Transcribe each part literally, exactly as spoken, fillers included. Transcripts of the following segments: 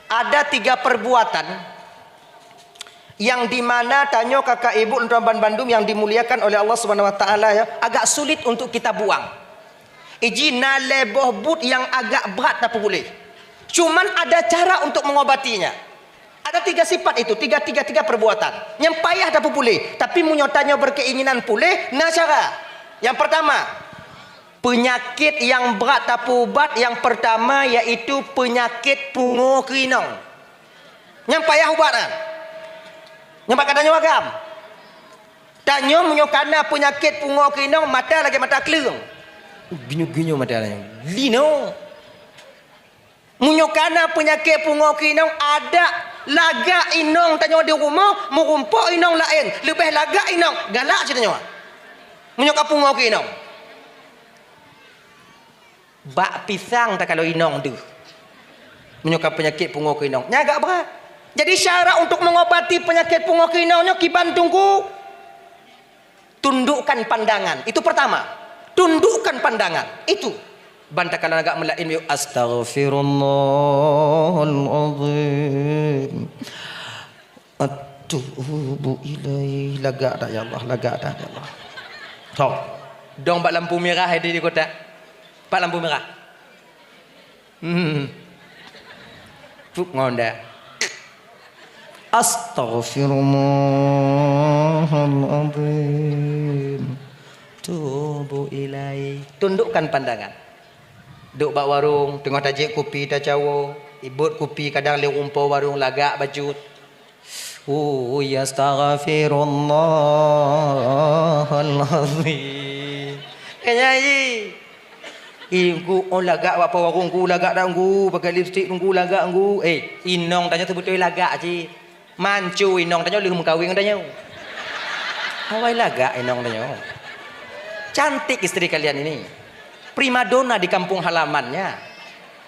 Ada tiga perbuatan yang di mana tanyoe kakak ibu dan tuan bandum yang dimuliakan oleh Allah Subhanahu wa Taala, ya, agak sulit untuk kita buang. Iji na lhèe boh buet nyang agak brat tapeupuléh. Cuman ada cara untuk mengobatinya. Ada tiga sifat itu, tiga, tiga, tiga perbuatan. Nyang payah tapeupuléh, tapi meunyoe tanyoe berkeinginan puléh, na cara. Yang pertama, penyakit yang brat tapeuubat yang pertama yaitu penyakit pungo keu inong. Nyang payah ubat nyan. Nyang bak gata nyoe agam. Tanyoe meunyoe kana peunyakét pungo keu inong, mata lagèe mata kleueng. Ginyoe-ginyoe mata tanyoe. Linoe. Meunyoe kana peunyakét pungo keu inong, adak lagak inong tanyoe di rumoh, meurumpok inong laén. Leubeh lagak inong, galak cit tanyoe. Meunyoe ka pungo keu inong. Bak pisang takalon inong deuh. Meunyoe ka peunyakét pungo keu inong, nyan agak brat. Jadi, syarat untuk mengobati peunyakét pungo keu inong nyoe kiban teungku, tundukkan pandangan. Itu pertama. Tundukkan pandangan. Itu. Ban takalon agak meulaén, "Astaghfirullahalazim." Atubu ilaih. Lagak that, ya Allah? Lagak that, ya Allah? Tho. Dong bak lampu mirah di, di kota. Bak lampu mirah. Hmm. Puk ngon dah. Astaghfirullahalazim. Tubu ilaih. Tundukkan pandangan. Duek bak warong, teungoh tajép kupi tacawoe, ibot kupi kadang lé rumpok warong lagak bacut. Ui, astaghfirullahalazim. Kaya i. Ih, Teungku, oh, lagak bak warong, Teungku, lagak dak, Teungku, pakai lipstik, Teungku, lagak, Teungku. Eh, inong tanyoe seubeutôi lagak cit. Mancu inong tanyoe lheueh meukawen ngon tanyoe. Awai lagak inong tanyoe. Cantik istri kalian ini. Primadona di kampung halamannya.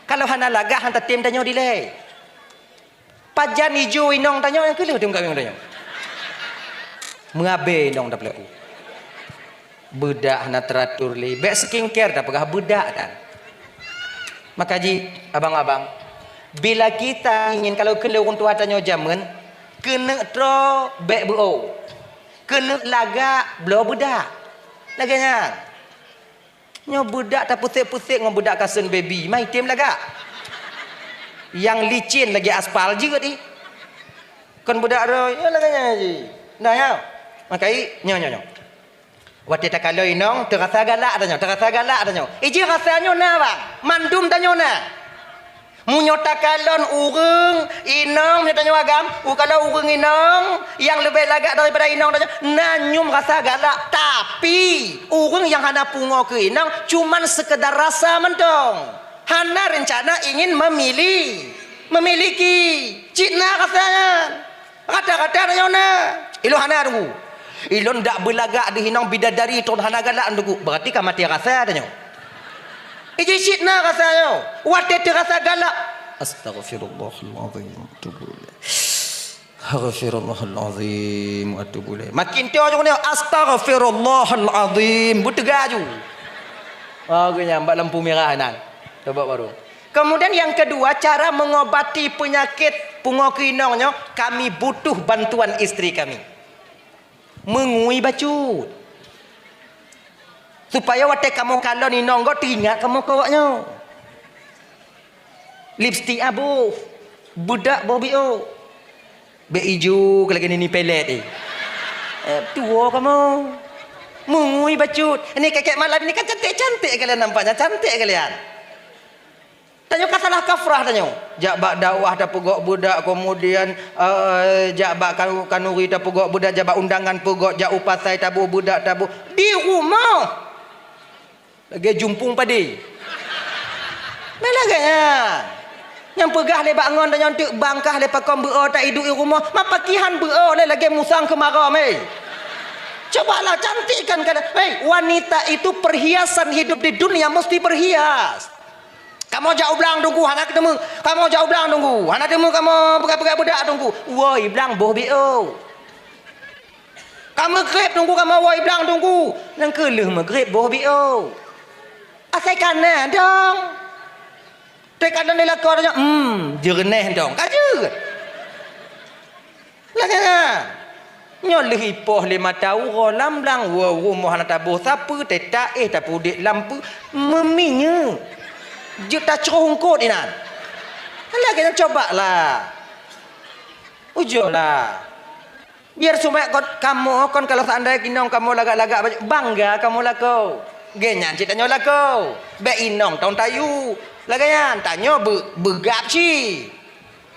Kalau hana lagak, han tatem tanyoe dilèe. Pajan ijo inong tanyoe nyang keuh lheueh teuka ngon tanyoe. Meuabée inong tapeuleupeu. Beudak hana teratur lé. Bèk skincare tapeugah beudak tan. Maka jih, abang-abang, bila kita ingin, kalau keu lôn tuha tanyoe jameun, keuneuk troe bèk beu-o. Keuneuk lagak bloe beudak. Lagèe nyan. Nyoe beudak tapeusék-peusék ngon beudak kasen baby, ma item lagak. Nyang licin lagèe aspal jeuet ih. Kon beudak roh, nyoe lagèe nyan jih. Nah, nyoe. Makai, nyoe, nyoe, nyoe. Watèe takalon inong, teurasa galak tanyoe, teurasa galak tanyoe. Iji rasa nyoe na, bang. Mandum tanyoe na. Meunyoe takalon ureueng inong, meunyoe tanyoe agam, u-, kalau ureueng inong nyang leubeh lagak daripada inong tanyoe, na nyoe rasa galak. Tapi, ureueng nyang hana pungo keu inong, cuman sekedar rasa mantong. Hana rencana ingin memili-, memiliki. Cit na rasa nyan. Rata-rata tanyoe na. Ilôn hana, Teungku. Ilôn dak beulagak deuh inong bidadari tron hana galak, Teungku. Berarti ka maté rasa tanyoe. Iji cit na rasa nyoe. Watèe teurasa galak. Astaghfirullahalazim. Atubu ilaih. Astaghfirullahalazim. Atubu ilaih. Makin teuh nyoe, astaghfirullahalazim. Beuteuga ju. Ah, geuh nyan bak lampu mirah nan. Coba baru. Kemudian yang kedua, cara mengobati penyakit pungo keu inong nyoe, kami butuh bantuan istri kami. Meungui bacut. Supaya watèe kamoe kalon inong gob, teuingat kamoe keu awak nyoe. Lipstik aboh, beudak boh biôk. Bèk ijo lagèe nini pelet, eh. Eh, tuwo kamoe. Meungui bacut. Ini kèk-kèk malam ini kan cantik-cantik kalian nampaknya, cantik kalian. Tanyoe ka salah kafrah tanyoe. Jak bak dakwah tapeugok beudak, kemudian, eh, jak bak kanu-, kanuri tapeugok beudak, jak bak undangan peugok, jak u pasai taboh beudak taboh. Di rumoh. Lagèe jumpung padé. Meunan lagèe nyan. Nyang peugah lé bak ngon tanyoe teuk bangkah lé pakon beu-o ta iduek i rumoh. Ma pakihan beu-o lé lagèe musang keumarô, meh. Cobalah cantikkan kalian. Hei, wanita itu perhiasan hidup di dunia, mesti berhias. Kamoe jak u blang Teungku, hana teumé. Kamoe jak u blang Teungku, hana teumé kamoe peugah-peugah beudak Teungku. Woe, i blang boh biôk. Ka meugreb Teungku, kamoe woe i blang Teungku. Nyan keuh lheueh meugreb boh biôk. Asai ka na dong. Teuka dan di lakoe tanyoe, hmm, jeureunéh dong. Ka jeuet. Lagèe nyan. Nyoe lheueh ipoh lé mata uroe lam blang, woe rumoh hana taboh sapeue, teuta éh tapeuudép lam peue, meuminyeuk. Jeuet tacroh eungkôt inan. Lagèe nyan, coba lah. Ujoe lah. Biar supaya kon, kamoe kon kalau seandai inong kamoe lagak-lagak baju, bangga kamoe lakoe. Geuh nyan cit tanyoe lakoe. Bèk inong tông tayue. Lagèe nyan, tanyoe beu-, beugab cit.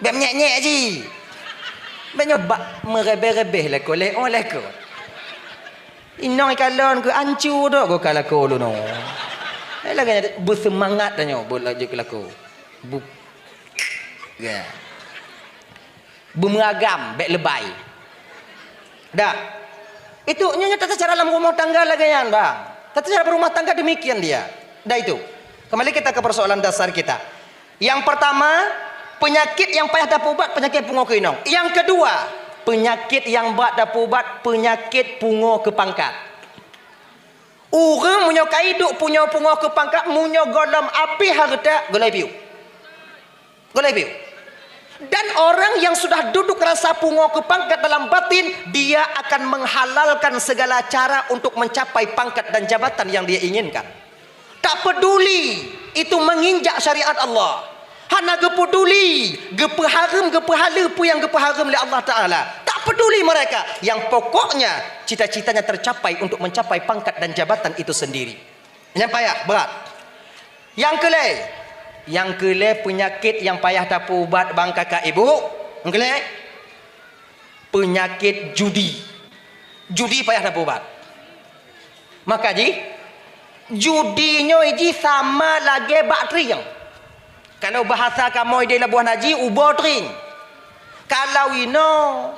Bèk menyèk-nyèk cit. Bèk nyoe bak meurebeh-rebeh lakoe, lé oh lakoe. Inong ikalon keu ancu dok goh ka lakoe lôn oh. Eh, lagèe nyan beuseumangat tanyoe, beu-, laju keu lakoe. Bu-, ya. Beumeuragam, bèk leubèh. Dah. Itu nyoe, nyoe tata cara lam rumah tangga lagèe nyan, Bang. Tata cara berumah tangga demikian dia. Dah itu. Kembali kita ke persoalan dasar kita. Yang pertama, penyakit yang payah tapeuubat, penyakit pungo keu inong. Yang kedua, penyakit yang brat tapeuubat, penyakit pungo keu pangkat. Ureueng meunyoe ka iduek punyo pungo keu pangkat, meunyoe gohlom abéh hareuta, gohlom piôh. Gohlom piôh. Dan orang yang sudah duduk rasa pungo keu pangkat dalam batin, dia akan menghalalkan segala cara untuk mencapai pangkat dan jabatan yang dia inginkan. Tak peduli itu menginjak syariat Allah. Hana geupeuduli, geupeuhareuem, geupeuhaleue peue nyang geupeuhareuem lé Allah Taala. Tak peduli mereka. Yang pokoknya, cita-citanya tercapai untuk mencapai pangkat dan jabatan itu sendiri. Nyan payah, brat. Nyang keu lhèe, nyang keu lhèe peunyakét nyang payah tapeuubat bang kakak ibu. Nyang keu lhèe, peunyakét judi. Judi payah tapeuubat. Maka jih, judi nyoe jih sama lagèe bak trieng. Kalau bahasa kamoe di Labuhan Haji, ubo trieng. Kalau inoe,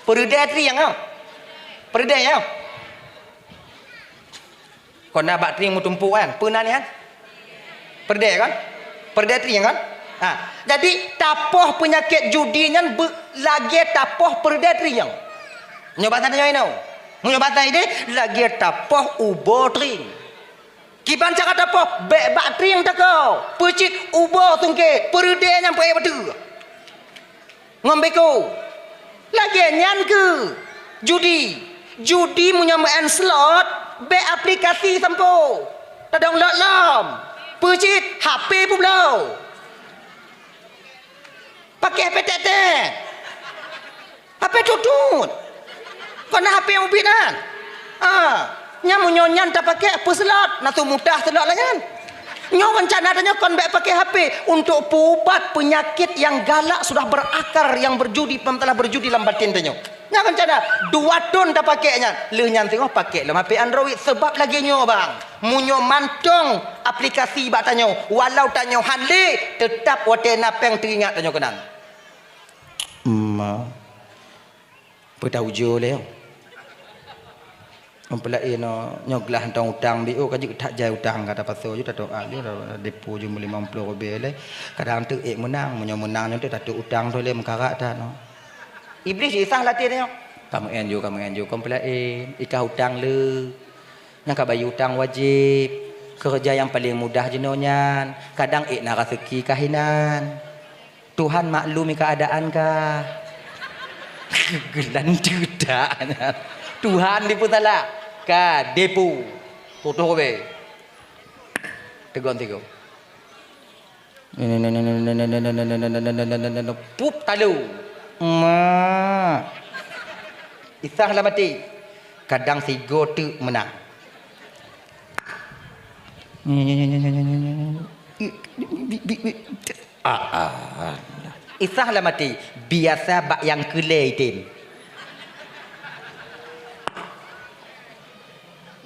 peureudèe trieng, ah. Peureudèe, ya. Kon na bak trieng meutumpôk kan? Peue nan nyan? Peureudèe kan? Peureudèe trieng kan? Ha, jadi tapoh peunyakét judi nyan beu-, lagèe tapoh peureudèe trieng. Nyoe basa tanyoe inoe. Meunyoe basa idéh, lagèe tapoh ubo trieng. Kiban cara tapoh, bèk bak trieng takoe. Peue cit ubo sungkét, peureudèe nyang peuék bateue. Ngon beko. Lagèe nyan keuh judi. Judi meunyoe meu'en slot, bèk aplikasi sampoe. Tadownload lom. Peue cit, H P peubloe. Paké H P tét-tét. H P tutut. Kon na H P nyang ubit nyan. Ah, nyan meunyoe nyan tapaké peuslot, na su mutah slot lagèe nyan. Nyoe reuncana tanyoe kon bèk paké H P untuk peuubat peunyakét nyang galak sudah berakar nyang berjudi, masalah berjudi lam batin tanyoe. Nyan reuncana dua thon tapaké nyan. Lheueh nyan singoh paké lom H P Android. Seubab lagèe nyoe, bang. Meunyoe mantong aplikasi bak tanyoe, walau tanyoe han lé, teutap watèe na pèng teuingat tanyoe keunan. Ma. Peue taujoe lé. Meupeulak inoe, nyoe glah tong utang biôh ka jeuet that jai utang ka tapasoe ju tatoa ju depo ju limong ploh ribèe lé. Kadang teuk ék meunang, meunyoe meunang nyoe teuk tatuk utang tu lé meukarat that nyoe. Iblih jisah latih nyoe. Ka meu'en ju, ka meu'en ju, kon peulak ikah utang le. Nyang ka bayeue utang wajéb. Keureuja nyang paleng mudah jinoe nyan. Kadang ék na raseuki ka hinan. Tuhan maklumi keuadaan kah. Geulanteue that nyan. Tuhan dipeusalah. Ka depo. Tutoe be. Tegon sigoe. Pup talo. Ma. Isah lam até. Kadang sigoe teuk meunang. Ah, ah. Isah lam até, biasa bak nyang keu lhèe item.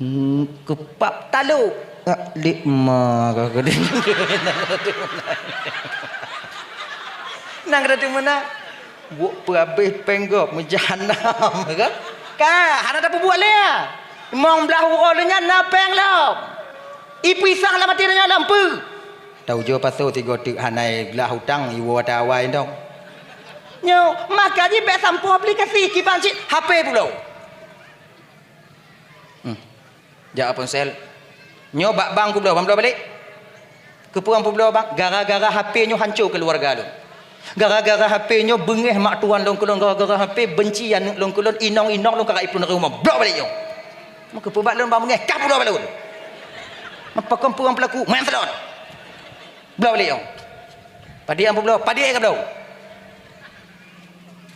Hmm, keupap talo. Ah, lé ma ka keu nang keu teumeunan. Buet peuhabéh péng gob meujahanam, kan? Ka, hana tapeubuet lé, ya. Limong blaih uroe lé nyan na péng lom. Ipeusah lam até nyan lom peue? Taujoe pasoe sigoe teuk hana glah utang iwoe ata awai dong. Nyoe, maka jih bèk sampoe aplikasi kiban cit H P pulo. Hmm. Jak ponsel. Nyoe bak bank kubloe, ban bloe balek. Keupeue nyang peubloe bang? Gara-gara H P nyoe hanco keuluwarga lôn. Gara-gara H P nyoe beungéh mak tuan lôn keu lôn, gara-gara H P benci aneuk lôn keu lôn, inong-inong lôn ka rayeuk peuneureuh rumoh. Bloe balek nyoe. Meukeupeubat lôn bang beungéh, kah peubloe bak lôn. Pakon peue nyang peulaku? Meunan seulon. Bloe balek nyoe. Padé nyang peubloe, padé ka bloe.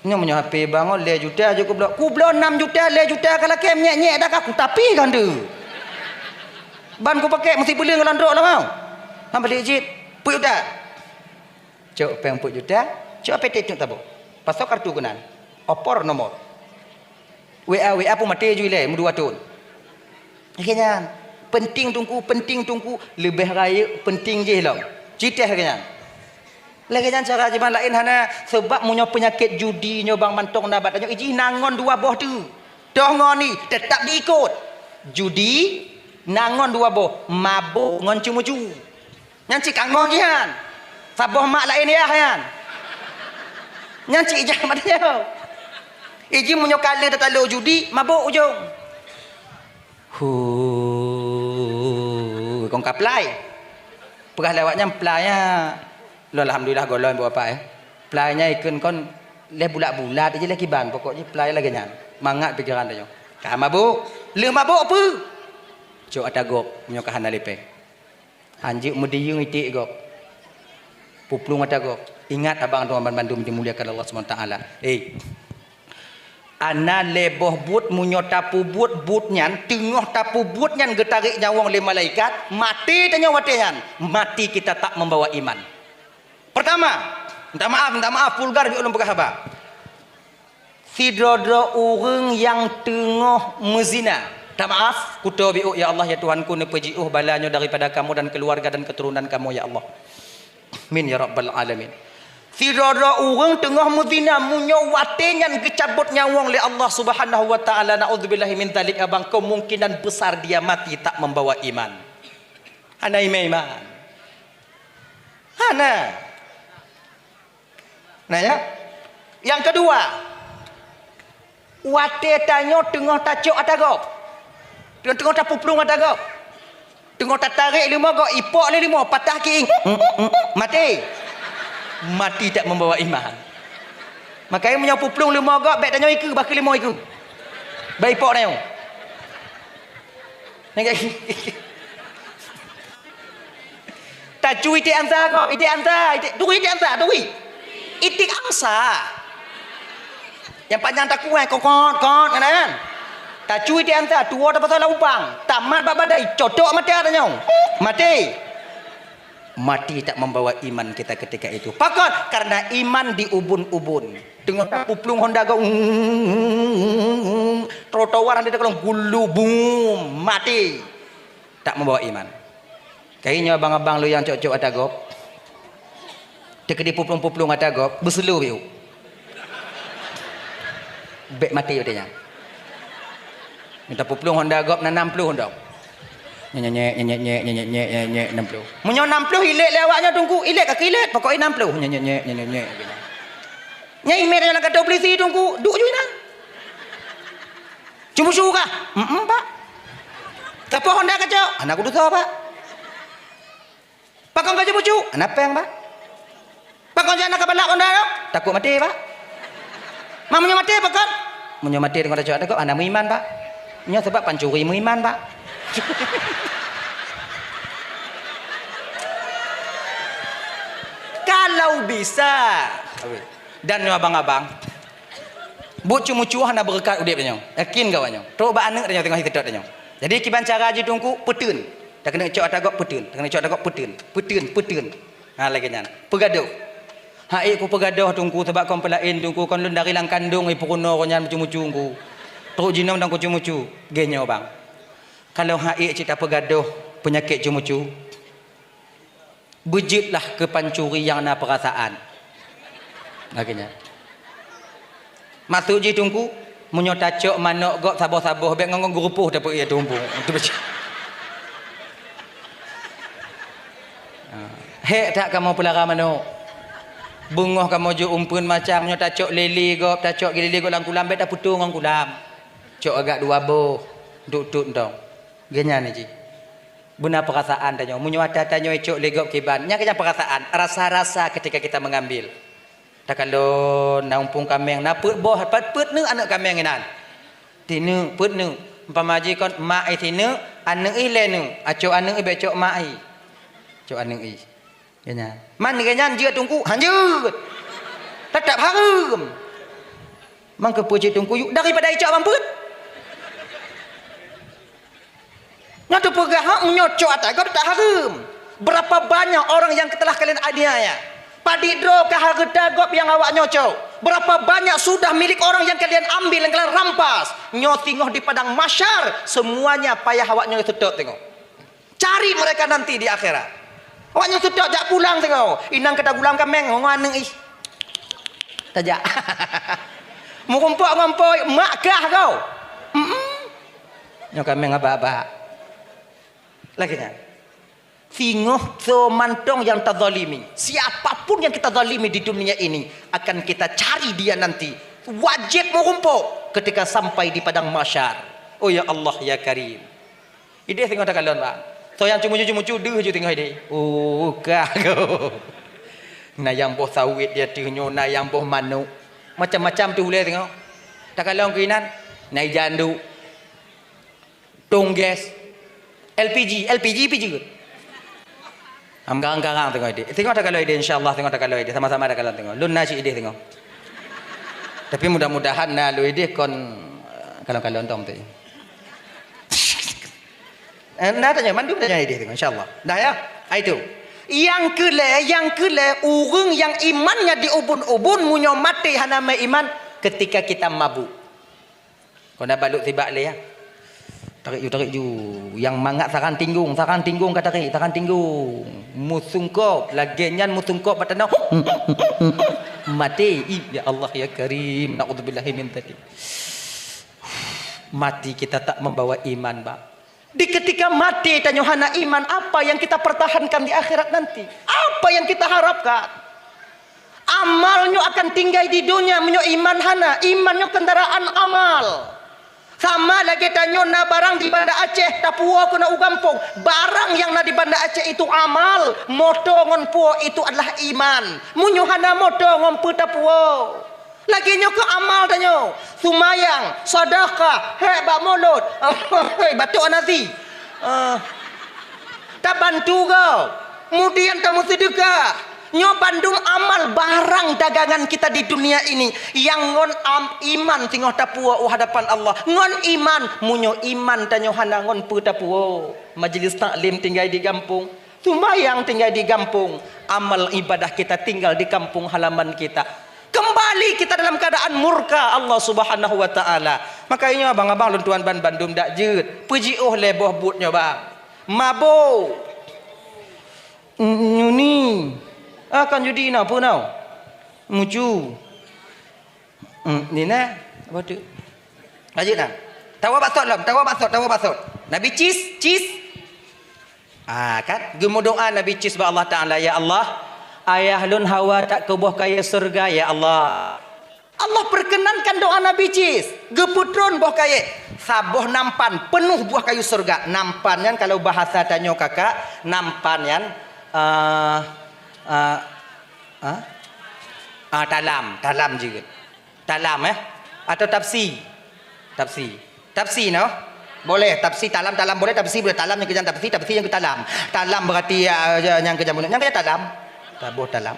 Nyoe meunyoe H P bangon lhèe juta jeuet kubloe. Kubloe nam juta, lhèe juta ka lakèe, nyèk-nyèk dah ka kutapi kan tu. Ban kupakèk meusibuleuen ngon landrok lom. Hana bali jeuet. Peuet juta. Cok péng peuet juta, cok H P teuh tabok. Pasoe kartu keunan. Opor nomor. W A, W A pun maté ju ilèe, meudua thon. Lagèe nyan. Penting teungku, penting teungku, leubeh rayeuk penting jih lom. Citèh lagèe nyan. Lagèe nyan cara jiban laén hana, sabab meunyoe peunyakét judi nyoe bang mantong na bak tanyoe, ijih na ngon dua boh tu. Toh ngon ni, teutap diikot. Judi na ngon dua boh, mabök ngon ceumeucu. Nyan cit kangong jih nyan. Saboh mak laén yah nyan. Nyan cit ijak mat nyoe. Iji meunyoe ka lheueh tatalo judi, mabök ujong. Hu, kong ka plai. Peugah lé awak nyan plai nya. Lo alhamdulillah golom buat apa eh. Plai nya ikheun kon leh bulat-bulat iji leh kiban, pokok jih plai lagèe nyan. Mangat pikiran tanyoe. Ka mabök. Lheueh mabök peue? Cok ata gob meunyoe ka hana lipèe. Hanjeuet meudiyeueng iték gob. Puplueng ata gob. Ingat abang droe banmandum dimuliakan Allah Subhanahu Wa Taala. Eh. Ana lhèe boh buet meunyoe tapeubuet buet nyan, teungoh tapeubuet nyan geutarek nyawöng lé malaikat, maté tanyoe watèe nyan, mati kita tak membawa iman. Pertama, minta maaf, minta maaf, vulgar jih ulôn peugah haba. Sidroe-droe ureueng nyang teungoh meuzina. Minta maaf, kutoe biôk, ya Allah, ya Tuhanku, neupeujiôh bala nyoe daripada kamoe dan keuluwarga dan keuturonan kamoe, ya Allah. Amin ya rabbal alamin. Sidroe-droe ureueng teungoh meuzina, meunyoe watèe nyan geucabot nyawöng lé Allah Subhanahu wa Taala, naudzubillahi min dzalik, abang, kemungkinan besar dia mati tak membawa iman. Hana imé iman. Hana. Nah ya. Nyang keudua, watèe tanyoe teungoh tacok ata gob. Teungoh, teungoh tapuplueng ata gob. Teungoh tatarek leumo gob, ipok lé leumo, patah kiéng. Maté. Mati tak membawa iman. Makanya meunyoe puplueng leumo gob, bèk tanyoe ikeue, bah keu leumo ikeue. Bah ipok tanyoe. Tacu iték angsa ko, iték angsa, iték, turi iték angsa, turi. Iték angsa. Nyang panjang takuai, kokot, kot, kan, kan? Tacu iték angsa, tuwoe tapasai lam ubang. Tamat bak badai, cotok mata tanyoe. Maté. Mati tak membawa iman kita ketika itu. Pakon? Karena iman diubun-ubun. Teungoh tapuplueng honda go, trotoar hana takalon, gulu, bum, maté. Tak membawa iman. Kayée nyoe abang-abang lôn nyang cok-cok ata gob. Teukeudi puplueng-puplueng ata gob, beuseulo biôh. Bèk maté watée nyan. Minta puplueng honda gob na nam ploh dong. Nyek, nyek, nyek, nyek, nam ploh. Meunyoe nam ploh ilét lé awak nyoe teungku, ilét ka keu ilét, pokok nam ploh. Nyek, nyek, nyek, nyek, nyek, nyek. Nyan imé nyoe lam kantô polisi teungku, duek ju inan. Cuma suruh kah? Mm-mm, Pak. Sapeue honda kacok? Hana kutusoe, Pak. Pakon ka jibucu? Hana péng, Pak. Pakon jana ka balak honda nyoe? Takot maté, Pak. Ma meunyoe maté pakon? Meunyoe maté deungon tacok takot hana meuiman, Pak. Nyoe sabab pancuri meuiman, Pak. Kalau bisa. Dan nyoe abang-abang, buet cu-mucu hana beureukat udeb tanyoe. Yakin keu awak nyoe. Trok bak aneuk tanyoe teungoh siteutôt tanyoe. Jadi kiban cara jih teungku, peuteun. Takeuneuk cok ata gob peuteun, takeuneuk cok ata gob peuteun. Peuteun, peuteun. Ha lagée nyan. Peugadôh. Hai ku peugadôh teungku, sabab kon peulaén teungku, kon lôn dari lam kandong i peurunoe nyan cu-mucu teungku. Trok jinom dan ku cu-mucu. Geuh nyoe bang. Kalau hai cit tapeugadôh peunyakét cu-mucu, beujeuetlah keu pancuri nyang na peurasaan. Lagée nyan. Maksud jih teungku, meunyoe tacok manok gob saboh-saboh, bék ngon geurupoh tapeuék teungku. Itu beujeuet. Ha. Hék that kamoe peulara manok. Beungoh kamoe jok umpeuen macam, meunyoe tacok lélé gob, tacok lélé gob lam kulam, bék tapeutô ngon kulam. Cok agak dua boh, duek-duek dong. Geuh nyan jih. Beuna peurasaan tanyoe. Meunyoe ata tanyoe icok lé gob kiban, nyan keujang peurasaan, rasa-rasa ketika kita mengambil. Takalon na umpung kaméng, na peuet boh, pat peuet neuk aneuk kaméng inan. Tineuk, peuet neuk. Umpama jih kon mak i tineuk, aneuk i lhèe neuk. Acok aneuk i, bèk cok mak i. Cok aneuk i. Geuh nyan. Man geuh nyan jeuet teungku, han jeuet. Teutap hareuem. Man keupeue cit teungku yuk daripada icok ban peuet. Nyoe teupeugah hak meunyoe cok ata gob teutap hareuem. Berapa banyak orang yang telah kalian aniaya? Padit droe kah hareuta gob nyang awak nyoe cok? Berapa banyak sudah milik orang yang kalian ambil, yang kalian rampas? Nyoe singoh di padang mahsyar, semuanya payah awak nyoe seutôt singoh. Cari mereka nanti di akhirat. Awak nyoe seutôt jak pulang singoh. Inong ka tagulang kaméng ngon aneuk i. Tajak. Meurumpok ngon po i, mak kah kau. Mm-mm. Nyoe kaméng abak-abak. Lagèe nyan. Singoh soe mantong nyang tazalimi. Siapa pun yang kita zalimi di dunia ini akan kita cari dia nanti. Wajib meurumpok ketika sampai di padang mahsyar. Oh ya Allah, ya Karim. Idéh singoh takalon, Bang. Soe nyang ceumucu-ceumucu deuh ju singoh idéh. Oh, kah kau. Na nyang boh sawét di ateueh nyoe, na nyang boh manok. Macam-macam teuh ulèe singoh. Takalon keuinan, na i jandu. Tong gas. L P G, L P G pi jeuet. Am garang-garang singoh idéh. Singoh takalon idéh, insya Allah singoh takalon idéh. Sama-sama takalon singoh. Lôn na cit idéh singoh. Tapi mudah-mudahan na lôn idéh kon, eh, kalon-kalon tom tu. Eh, na tanyoe, mandum tanyoe idéh singoh, insya Allah. Dah ya? Ha, itu. Nyang keulhèe, nyang keulhèe, ureueng nyang imannya diubun-ubun, meunyoe maté hana meuiman, ketika kita mabuk. Kon na balut sibak lé, ya. Tarék ju, tarék ju. Nyang mangat saran tinggong, saran tinggong ka tarék, saran tinggong. Meusungkop, lagèe nyan meusungkop bak tanoh. Maté. Ih, ya Allah, ya Karim. Na'udzubillahi min dzalik. Mati kita tak membawa iman, Bang. Di ketika maté tanyoe hana iman, apa yang kita pertahankan di akhirat nanti? Apa yang kita harapkan? Amal nyoe akan tinggai di donya meunyoe iman hana. Iman nyoe kendaraan amal. Sama lagèe tanyoe na barang di Banda Aceh, tapuwoe keunoe u gampông. Barang nyang na di Banda Aceh itu amal, moto ngon puwoe itu adalah iman. Meunyoe hana moto, ngon peue tapuwoe? Lagèe nyoe keuh amal tanyoe. Seumayang, seudeukah, hék bak mulod. Hei, batuk hana sie. Ah. Tabantu gob. Kemudian tameuseudeukah. Nyoe bandum amal barang dagangan kita di dunia ini. Nyang ngon am-, iman singoh tapuwoe u hadapan Allah. Ngon iman, meunyoe iman tanyoe hana ngon peue tapuwoe. Majelis taklim tinggai di gampông. Sumbayang tinggai di gampông, amal ibadah kita tinggal di kampung halaman kita. Kembali kita dalam keadaan murka Allah Subhanahu wa Ta'ala. Makanya abang-abang lôn tuan ban bandum dak jeuet. Peujiôh lé boh buet nyoe bang. Mabo. Nyuni. Ah, kan judi na peue nau? Mucu. Hmm, ni na. Apa tu? Lanjut na. Tawa baksot lom, tawa baksot, tawa baksot. Nabi cis, cis. Ah, kan? Geumeudoa Nabi cis bak Allah Ta'ala, "Ya Allah, ayah lôn hawa that keu boh kayèe syeuruga, ya Allah." Allah perkenankan doa Nabi cis. Geupeutron boh kayèe. Saboh nampan peunoh buah kayu syeuruga. Nampan nyan kalau bahasa tanyoe kakak, nampan nyan, eh, eh, ah, ah, talam, talam jeuet. Talam, eh? Atau tapsi? Tapsi. Tapsi, no? Boleh. Tapsi, talam, talam boleh. Tapsi boleh. Talam nyang keujam tapsi, tapsi nyang keu talam. Talam berarti, ya, ya, nyang keujam bunoe. Nyang keujam talam. Taboh talam.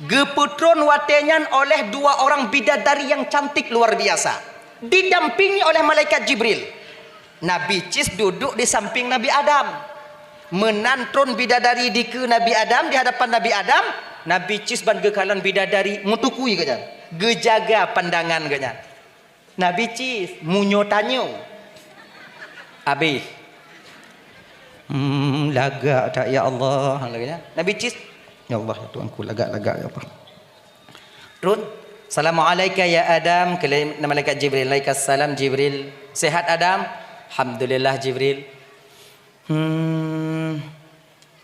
Geupeutron watèe nyan oleh dua orang bidadari yang cantik luar biasa. Didampingi oleh malaikat Jibril. Nabi cis duduk di samping Nabi Adam. Meunan tron bidadari dikeue Nabi Adam di hadapan Nabi Adam, Nabi cis ban geukalon bidadari meutukui geuh nyan. Geujaga pandangan geuh nyan. Nabi cis, meunyoe tanyoe. Abéh. Hmm, lagak that, ya Allah. Lagak nyan. Nabi cis, "Ya Allah, ya Tuhanku, lagak, lagak, ya Allah." Run, "Assalamualaika ya Adam." Keu malaikat Jibril, "Alaikassalam Jibril." "Sehat Adam?" "Alhamdulillah Jibril." "Hmm,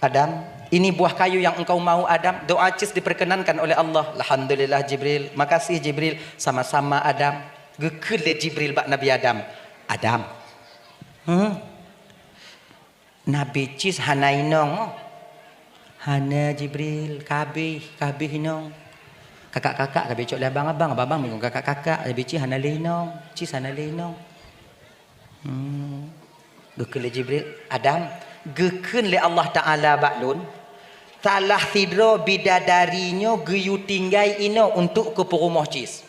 Adam, ini buah kayu yang engkau mau Adam?" Doa cis diperkenankan oleh Allah. "Alhamdulillah Jibril." "Makasih Jibril." "Sama-sama Adam." Geukheun lé Jibril bak Nabi Adam. "Adam." Hmm. Nabi Cis hana inong. Hana Jibril, ka habéh, ka habéh inong. Kakak-kakak ka becok lé abang-abang, abang-abang meungon kakak-kakak, Nabi Cis hana lé inong, Cis hana lé inong. Hmm. Geukheun lé Jibril, "Adam, geukheun lé Allah Taala bak lôn, salah sidroe bidadari nyoe geuyue tinggai inoe untuk keu peurumoh Cis."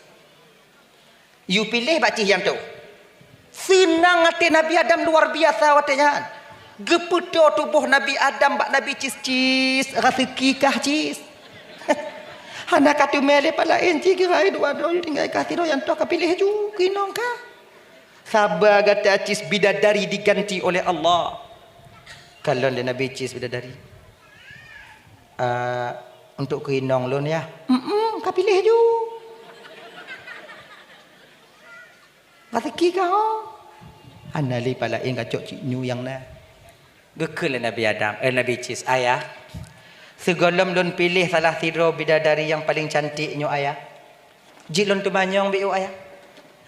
Yue piléh bak Cis nyang toh. Seunang até Nabi Adam luar biasa watée nyan. Geupeutoe tuboh Nabi Adam bak Nabi Cis, "Cis, raseuki kah, Cis?" Hana ka teumé lé pat laén, Cis, kira dua droe tinggai kah sidroe nyang toh ka piléh ju keu inong kah. Saba gata, Cis, bidadari diganti oleh Allah. Kalon lé Nabi Cis bidadari. "Eh, untuk keu inong lôn, yah?" "Mm-mm, ka piléh ju." "Raseuki kah, ho?" "Hana lé pat laén, kacok cit nyoe nyang na." Geukheun lé Nabi Adam, eh, Nabi Cis, "Ayah, sigohlom lôn piléh salah sidroe bidadari nyang paleng cantik nyoe, Ayah." "Jeuet lôn teumanyong beu, Ayah?"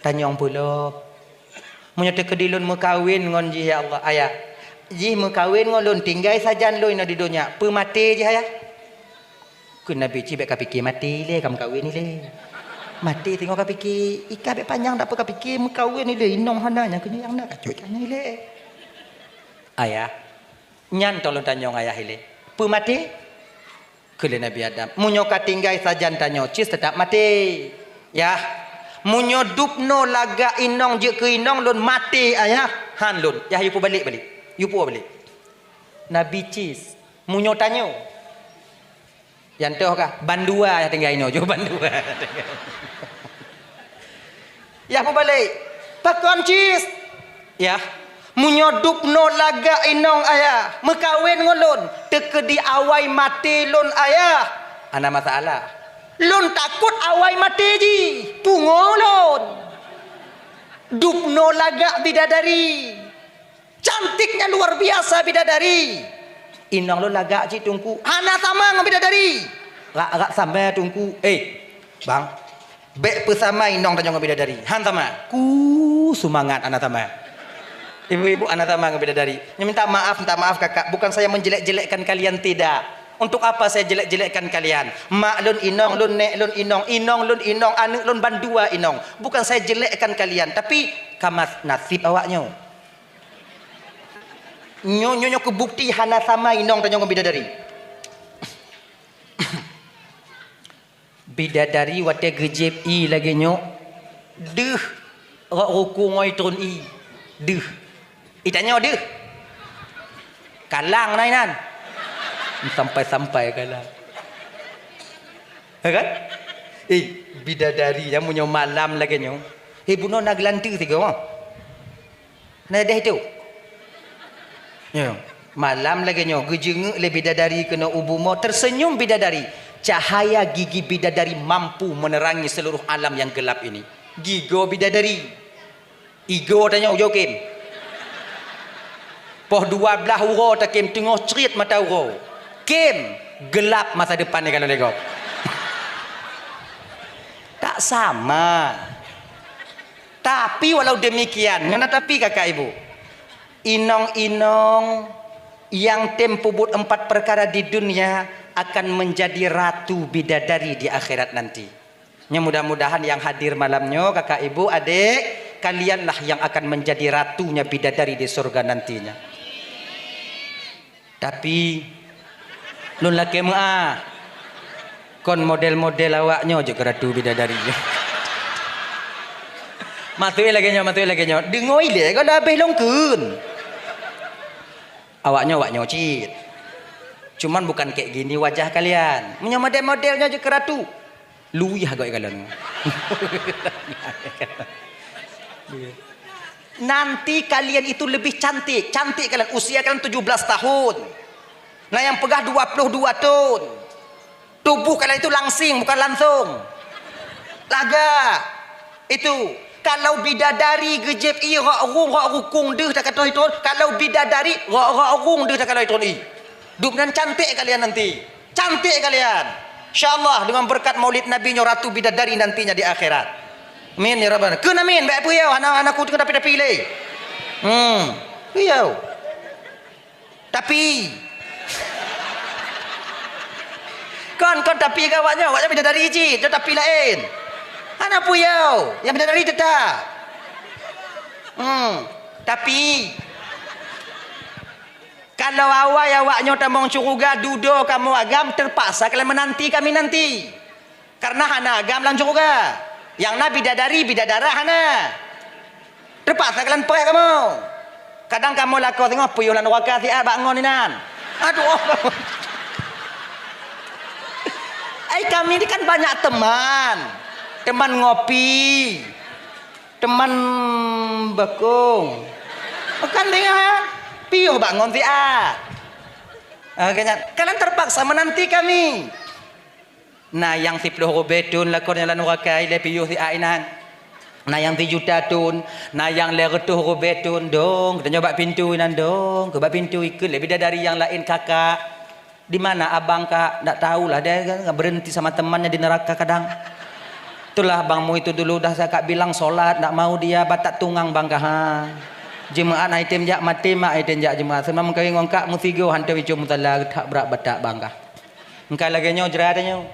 "Tanyong peue lom?" "Meunyoe teukeudi lôn meukawen ngon jih, ya Allah, Ayah, jih meukawen ngon lôn, tinggai sajan lôn inoe di donya, peue maté jih, Ayah?" Kheun Nabi Cis, "Bék ka piké maté ilée, ka meukawen ilée. Maté singoh ka piké, i kah bék panyang, dak peue ka piké meukawen ilée, inong hana, nyang keunoe nyang na, kacok ikan ilée." "Ayah, nyan teuh lôn tanyong, Ayah, ilée. Peue maté?" Kheun lé Nabi Adam, "Meunyoe ka tinggai sajan tanyoe, Cis, teutap maté. Yah, meunyoe dubnoe lagak inong jeuet keu inong lôn, maté, Ayah, han lôn. Yah, yue pubalék balek. Yue pubalék." "Nabi Cis, meunyoe tanyoe." "Nyang toh kah?" "Bandua nyang tinggai inoe ju, bandua." "Yah pubalék." "Pakon, Cis?" "Yah, meunyoe dubnoe lagak inong, Ayah, meukawen ngon lôn, teukeudi awai maté lôn, Ayah, hana masalah. Lôn takot awai maté jih, pungo lôn. Dubnoe lagak bidadari. Cantiknya luar biasa bidadari." "Inong lôn lagak cit, Teungku." "Hana sama ngon bidadari." "Rak-rak sama, Teungku." "Eh, Bang, bék peusama inong tanyoe ngon bidadari. Han sama." Ku seumangat hana sama. Ibu-ibu hana sama ngon bidadari. Nyoe minta maaf, minta maaf, Kakak. Bukan saya menjelek-jelekkan kalian, tidak. Untuk apa saya jelek-jelekkan kalian? Mak lôn inong, lôn nék lôn inong, inong lôn inong, aneuk lôn bandua inong. Bukan saya jelekkan kalian, tapi ka mas-, nasib awaknyoe. Nyoe, nyoe, nyoe keu bukti hana sama inong tanyoe ngon bidadari. Bidadari watée geujieb ié lagée nyoe, deuh rot rukung ngon itron ié. Deuh. Itanyoe deuh. Kalang na inan. Sampai-sampai kalang. Ya kan? Eh, bidadari nyang meunyoe malam lagée nyoe. Eh, bunoe na geulanteue sigoe. Na deh itu. Ya. Malam lagée nyoe, geujeungeuk lé bidadari keunoe u bumoe, tersenyum bidadari. Cahaya gigi bidadari mampu menerangi seluruh alam yang gelap ini. Gigoe bidadari. Igoe tanyoe ujoe kem. Poh dua blaih uroe takem teungoh crit mata uroe. Kem, gelap masa depan ni kalau lé gob. Tak sama. Tapi walau demikian, ngon tapi kakak ibu, inong-inong nyang tem peubuet empat perkara di dunia akan menjadi ratu bidadari di akhirat nanti. Nyoe mudah-mudahan yang hadir malam nyoe, kakak ibu, adek, kalianlah yang akan menjadi ratunya bidadari di surga nantinya. Tapi, lôn lakée meuáh. Kon model-model awak nyoe jeuet keu ratu bidadari. Maksud lagée nyoe, maksud lagée nyoe. Deungoe ilée, kon dah habéh lôn kheun. Awak nyoe, awak nyoe cit. Cuman bukan kayak gini wajah kalian. Meunyoe model-model nyoe jeuet keu ratu. Luwih agak kalon. Nanti kalian itu lebih cantik. Cantik kalian, usia kalian tujuh belas tahun. Nah, yang peugah dua puluh dua tahun. Tubuh kalian itu langsing, bukan langsung. Lagak. Itu. Kalau bidadari geujieb ié rot rung, rot rukung deuh takalon itron, kalau bidadari rot, rot rung deuh takalon itron ié. Dum nan cantik kalian nanti. Cantik kalian. Insya Allah dengan berkat Maulid Nabi nyoe ratu bidadari nantinya di akhirat. Amin ya rabbal. Kheun amin, bék peue yo, hana, hana ku tapi-tapi lé. Hmm. Peue yo. Tapi. Kon, kon tapi keu awaknyoe, awaknyoe bidadari cit, nyoe tapi laén. Hana peue yo, nyang bidadari teutap. Hmm, tapi kalau awai awaknyoe tamong syeuruga, dudoe kamoe agam, teupaksa kalian meunanti kami nanti. Karena hana agam lam syeuruga. Nyang na bidadari, bidadara hana. Teupaksa kalian preh kamoe. Kadang kamoe lakoe singoh puyôh lam nuraka siat bak ngon inan. Aduh. Ai kami ni kan banyak teman. Teman ngopi. Teman bakong. Kan dengan piyôh bak ngon siat. Ah, kalian terpaksa menanti kami. Na nyang siploh rubée thon lakoe nyoe lam nuraka ilée piyôh siat inan. Na nyang sijuta thon, na nyang lhée reutôh rubée thon, dong, geutanyoe bak pintoe inan, dong, keu bak pintoe ikheun lé bidadari nyang laén, "Kakak, di mana abang, Kak?" "Ndak tahulah, dia kan berhenti sama temannya di neraka kadang." Itulah Bang Mui itu dulu dah saya Kak bilang sholat, ndak mau dia, batak tungang Bang kah, ha. Jeumaat na item jak maté mak item jak jeumaat. Seunang meukawen ngon Kak meusigoe hantom icue musala that brat batak Bang kah. Engkai lagée nyoe jrat tanyoe.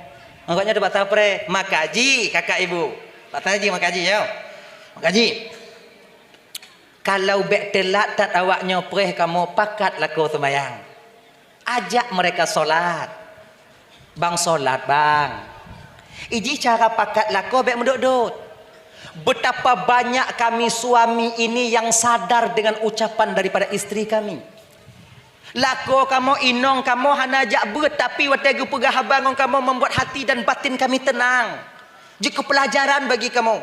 Awaknyoe teuh bak sapreh, maka ji kakak ibu. Bak sapreh ji maka ji nyoe. Maka ji. Kalau bék teulat that awaknyoe preh kamoe pakat lakoe seumayang. Ajak mereka sholat. Bang sholat, bang. Iji cara pakat lakoe bék meudot-dot. Betapa banyak kami suami ini yang sadar dengan ucapan daripada istri kami. Lakoe kamoe, inong kamoe hana jak beuet, tapi watée geupeugah haba ngon kamoe membuat hati dan batin kami tenang. Jeuet keu peulajaran bagi kamoe.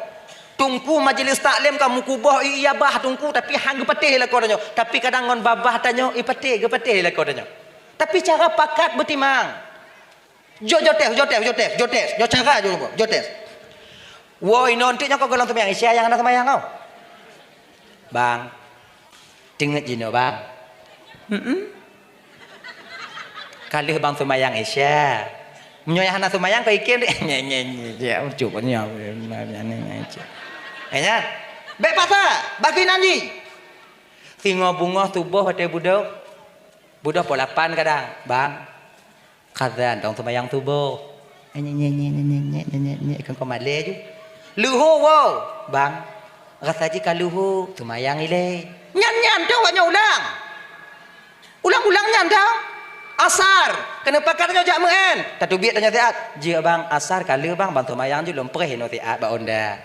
Teungku majelis taklim kamoe kuboh i babah teungku, tapi han geupatéh lakoe tanyoe. Tapi kadang ngon babah tanyoe ipatéh, geupatéh lakoe tanyoe. Tapi cara pakat beutimang. Jo, jo tes, jo tes, jo tes, jo tes, jo cara jo, jo tes. Woi, non tik nyoe kau golom seumayang Isya nyang hana seumayang kau. Bang, teungeut jinoe, Bang. Hmm. Ka lheueh bang seumayang Isya. Meunyoe hana seumayang kau ikém deh. Nye, nye, nye, nye, ucuk nyoe. Eh, nyan. Bék paksa, bagi nan jih. Singoh beungoh suboh watée budok. Budok poh lapan kadang, Bang. Khazan, tong seumayang suboh. Nye, nye, nye, keu kau malée ju. Luho, wow, Bang. Rasa jih ka luho, seumayang ilée. Nyan, nyan, tong awaknyoe ulang. Ulang-ulang nyan, tong. Asar, keuneuk pakat tanyoe jak meu'en. Tateubiet tanyoe siat. Jeuet, Bang, asar ka lheueh, Bang, bang seumayang ju lom preh inoe siat bak onda.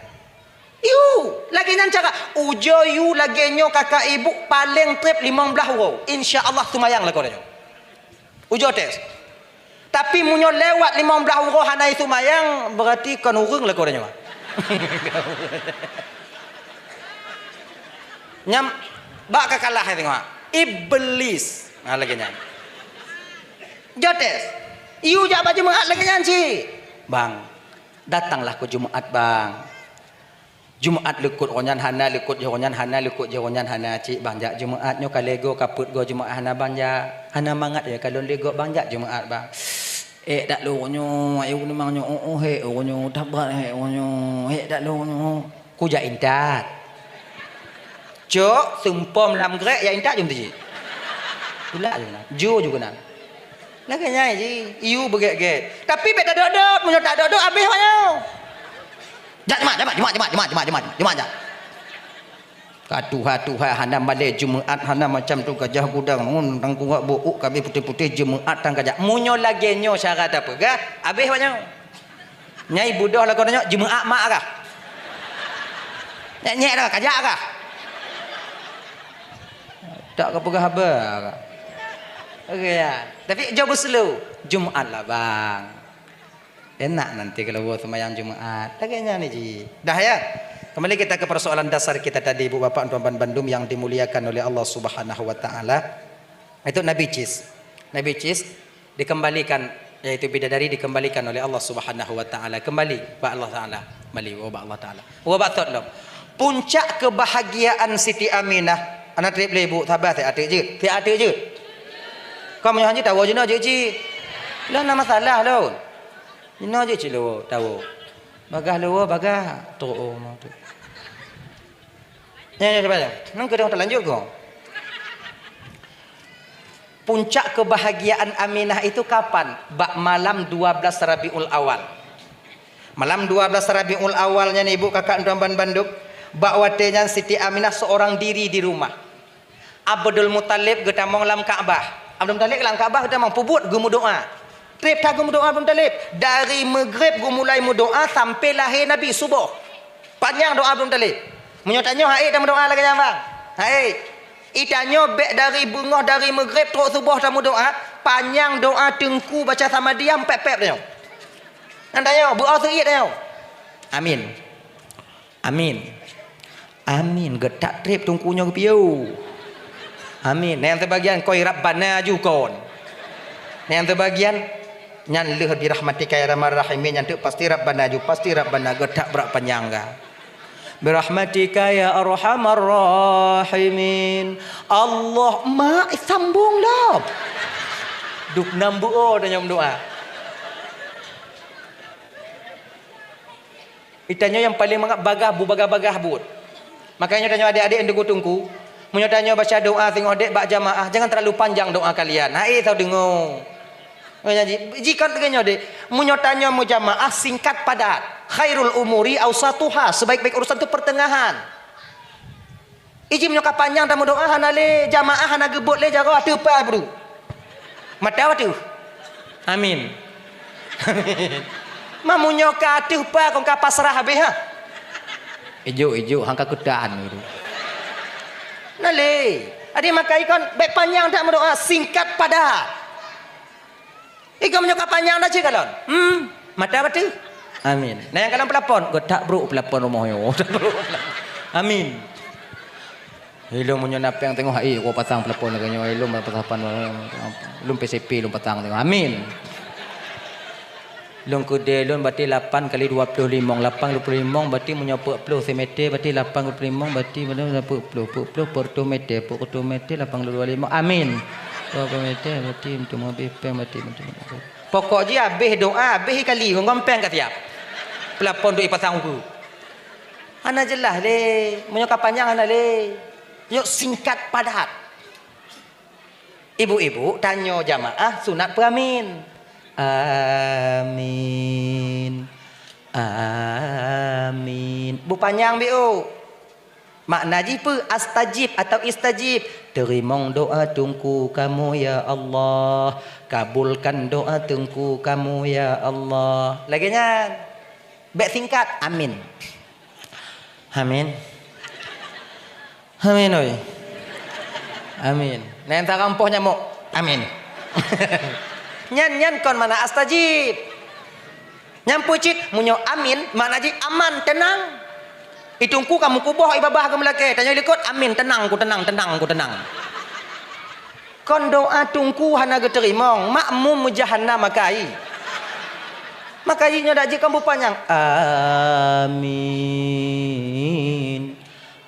Yu, lagée nyan cara. Ujoe yu lagée nyoe kakak ibu paleng treb limong blaih uroe. Insya Allah seumayang lakoe tanyoe. Ujoe tes. Tapi meunyoe lewat limong blaih uroe hana iseumayang, berarti kon ureuëng lakoe tanyoe. Nyam bak ka kalah hai tengok. Iblis. Ha lagée nyan. Jotes. Iyu jak bak Jumaat lagée nyan cit. Bang, datanglah keu Jumaat, Bang. Jumaat leukot roh nyan hana, leukot jih roh nyan hana, leukot jih roh nyan hana, cit bang jak Jumaat nyoe ka lhée goe, ka peuet goe Jumaat hana bang jak. Hana mangat ya ka lôn lhée goe bang jak Jumaat bang. Ék dak lôn nyoe, ayu memang nyoe, oh, oh, hék, oh, nyoe, tabrak, hék, oh, nyoe, hék dak lôn nyoe. Kujak intat. Cok, seumpom lam grek ya intat jom tiji. Tulak jom na. Jo juga na. Lagée nyan jih, iyu beugét-gét. Tapi bék tadot-dot, meunyoe tadot-dot habéh awaknyoe. Jak Jumaat, Jumaat, Jumaat, jak. Ka tuha-tuha hana malée Jumaat, hana macam tu gajah gudang, ngon tangkurak buuk kabeh putéh-putéh Jumaat tan kajak. Meunyoe lagée nyoe syarat tapeugah, habéh awaknyoe. Nyai budoh lagoe nyoe Jumaat mak kah? Nyek-nyek dah kajak kah? Tak ka peugah haba kah? Oke ya. Tapi jaweueb slow. Jumaat lah bang. Enak nanti kalau buat sembahyang Jumaat. Lagée nyan ni ji. Dah ya. Kembali kita ke persoalan dasar kita tadi, Ibu Bapak, Tuan-tuan bandum yang dimuliakan oleh Allah Subhanahu wa taala. Itu Nabi Cis. Nabi Cis dikembalikan, yaitu bidadari dikembalikan oleh Allah Subhanahu wa taala. Kembali bak Allah taala. Kembali bak Allah taala. Bak thot lom. Puncak kebahagiaan Siti Aminah. Anak trip lé ibu, sabar, siat teuk jeuet. Siat teuk jeuet. Kamu nyoe hanji tawoe jinoe jeuet cit. Lah na masalah lôn. Jinoe jeuet cit lôn tawoe. Bagah lôn bagah trok oh mau tu. Nyan, nyan, cuba nyan. Nang keudong talanjut kong. Puncak kebahagiaan Aminah itu kapan? Bak malam dua belas Rabiul Awal. Malam dua belas Rabiul Awal nyan, ibu kakak tuan ban bandum, bak watée nyan Siti Aminah seorang diri di rumah. Abdul Muthalib geutamong lam Ka'bah. Abdul Muthalib lam Ka'bah geutamong, peubuet geumeudoá. Treb that geumeudoá Abdul Muthalib. Dari Maghrib geumulai meudoá sampai lahé Nabi suboh. Panyang doá Abdul Muthalib. Meunyoe tanyoe hait tameudoá lagée nyan, bang. Hait. I tanyoe bék dari beungoh, dari Maghrib trok suboh tameudoá, panyang doá teungku baca samadiyah pép-pép tanyoe. Nyan tanyoe, beuo seuiet tanyoe. Amin. Amin. Amin. Geutak treb teungku nyoe geupiôh. Amin. Nyang teubagian koi Rabbana ju kon. Nyang teubagian nyan lheueh birahmatika ya arhamar rahimin, nyan teuk pasti Rabbana ju, pasti Rabbana, geutak brat panyang ga. Birahmatika ya arhamar rahimin. Allah, mak, sambong lom. Duk nam beuo tanyong doa. Itanyoe nyang paleng mangat bagah, bu bagah-bagah buet. Makanya tanyoe adek-adek nyang teungku-teungku, meunyoe tanyoe baca doa singoh dek bak jamaah, jangan terlalu panjang doa kalian. Hai, tau deungoe. Makanya ji-, jikon lagée nyoe dek, meunyoe tanyoe meujamaah singkat padat, khairul umuri ausatuha, sebaik-baik urusan tu pertengahan. Iji meunyoe ka panyang tameudoá hana lé, jamaah hana geubot lé jaroe ateueh pa bru. Mata ateueh. Amin. Amin. Ma meunyoe ka ateueh pa kon ka pasrah habéh ha. Ijuk-ijuk hangka keutan gitu. Nah lé. Adi makai kon bék panyang that meudoá, singkat padat. Igoe meunyoe ka panyang dah cit kalon. Hmm, mata bateuh. Amin. Nah, nyang kalon peulapon, geutak brok peulapon rumoh nyoe. Amin. Ilôn meunyoe na péng teungoh hai, gua pasang peulapon lagée nyoe, ilôn pasang pan, ilôn P C P ilôn pasang teungoh. Amin. Lôn keudée lôn berarti lapan kali dua puluh limong, lapan puluh limong berarti meunyoe peuet ploh simètre berarti lapan puluh limong berarti peuet ploh, peuet ploh, peuet reutôh mètre, peuet reutôh mètre lapan puluh dua limong. Amin. Dua puluh mètre berarti meuteumeubeh péng berarti meuteumeubeh. Pokok jih habéh doa, habéh kali ngon péng ka siap. Peulapon tu ipasang ukeue. Hana jeulaih lé, meunyoe ka panyang hana lé. Yok singkat padat. Ibu-ibu tanyoe jamaah sunat peuamin. Amin. Amin. Beupanyang biôh. Makna jih peue? Astajib atau istajib. Teurimong doa teungku kamoe ya Allah. Kabulkan doa teungku kamoe ya Allah. Lagée nyan. Bék singkat. Amin. Amin. Amin, oi. Amin. Nyan tarang poh nyamok. Amin. Nyan, nyan kon makna astajib. Nyan peue cit, meunyoe amin, makna jih aman, teunang. I teungku ka meukuboh, i babah geumeulakée, tanyoe likot, amin, teunang ku, teunang, teunang ku, teunang. Kon doa teungku hana geuteurimong, makmum meujahannam makai. Makai nyoe dak jikon beupanyang. Amin.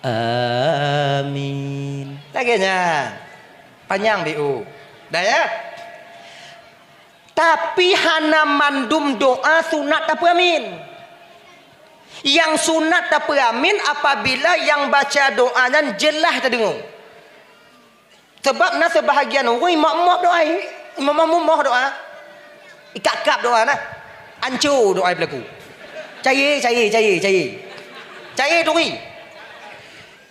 Amin. Lagée nyan. Panyang biôh. Dah ya? Tapi hana mandum doa sunat tapeuamin. Nyang sunat tapeuamin apabila nyang baca doa nyan jeulaih tadeungoe. Sabab na seubahagian ureuëng mop-mop doa, mop-mop doa. Ikab-kab doa na. Anco doa peulaku. Caye, caye, caye, caye. Caye turi.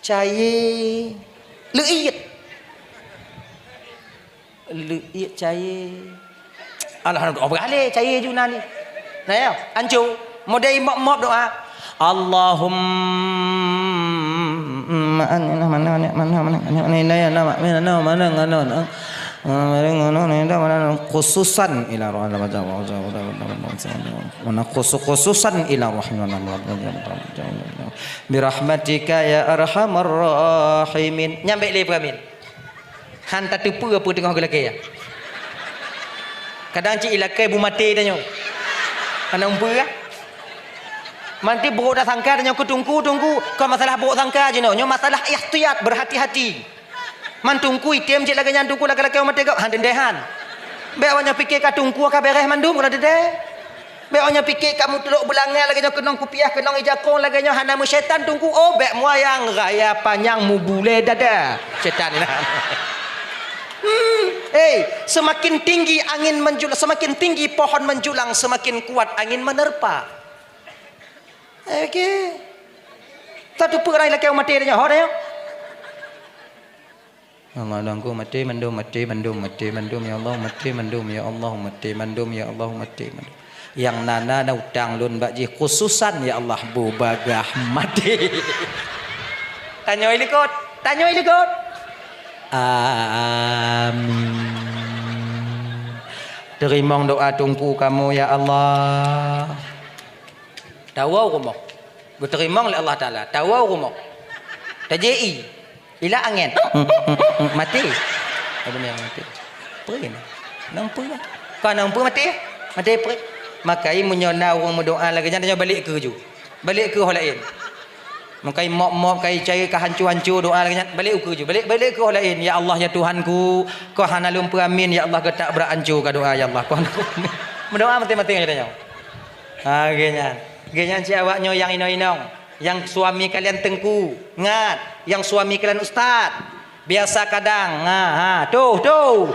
Caye. Leuiet. Leuiet caye. Alhamdulillah, oh, beralih caye ju na ni. Nah, ya, anco. Modai mop-mop doa. Allahumma anna mana mana mana mana mana mana mana mana mana mana mana mana khususan ila rahman mana khusus khususan ila rahman birahmatika ya arhamar rahimin. Nyampe le peramin. Han tateupeue peue teungoh geulakée. Kadang cit ilakée bu maté tanyoe. Hana umpeue. Manti buruk dak sangka tanyoe keu teungku, teungku. Kon masalah buruk sangka jinoe. Nyoe masalah ihtiyat, berhati-hati. Man teungku item cit lagée nyan teungku lagée-lagée maté gop. Han teuntée han. Bék awak nyoe pike ka teungku ka beres mandum keunoe teuntée. Bék awak nyoe pike ka meuteulok beulangah lagée nyoe keunong kupiah, keunong ijakong lagée nyoe hana meusyaitan teungku. Oh, bék muayang raya panyang mubulée dada. Syaitan inan. Hmm. Eh, semakin tinggi angin menjulang, semakin tinggi pohon menjulang, semakin kuat angin menerpa. Oke. Satu peurang lakée maté dah nyoe, ho dah nyoe. Allah dongku maté mandum, maté mandum, maté mandum ya Allah, maté mandum ya Allah, maté mandum ya Allah, maté mandum. Nyang na na utang lôn bak jih khususan ya Allah bubagah maté. Tanyoe likot, tanyoe likot. Amin. Teurimong doa teungku kamoe ya Allah. Tawoe rumoh. Geuteurimong lé Allah Taala. Tawoe rumoh. Tajék ie. Ila angén. Maté. Ada yang maté. Peue ni? Nang peue lah. Kau nang peue maté? Maté peue? Makai meunyoe na ureuëng meudoa lagée nyan, tanyoe balek keu ju. Balek keu ho laén. Makai mop-mop, kai cai ka hancu-hancu doa lagée nyan, balek ukeue ju. Balek, balek keu ho laén. Ya Allah, ya Tuhanku, kau hana lôn peuamin, ya Allah, geutak brat hancu ka doa, ya Allah. Kau hana lôn peuamin. Meudoa maté-maté ngon tanyoe. Ha, lagée nyan. Lagée nyan cit awak nyoe nyang inong-inong, nyang suami kalian teungku, ngat, nyang suami kalian ustaz. Biasa kadang, ha, ha, tuh, tuh.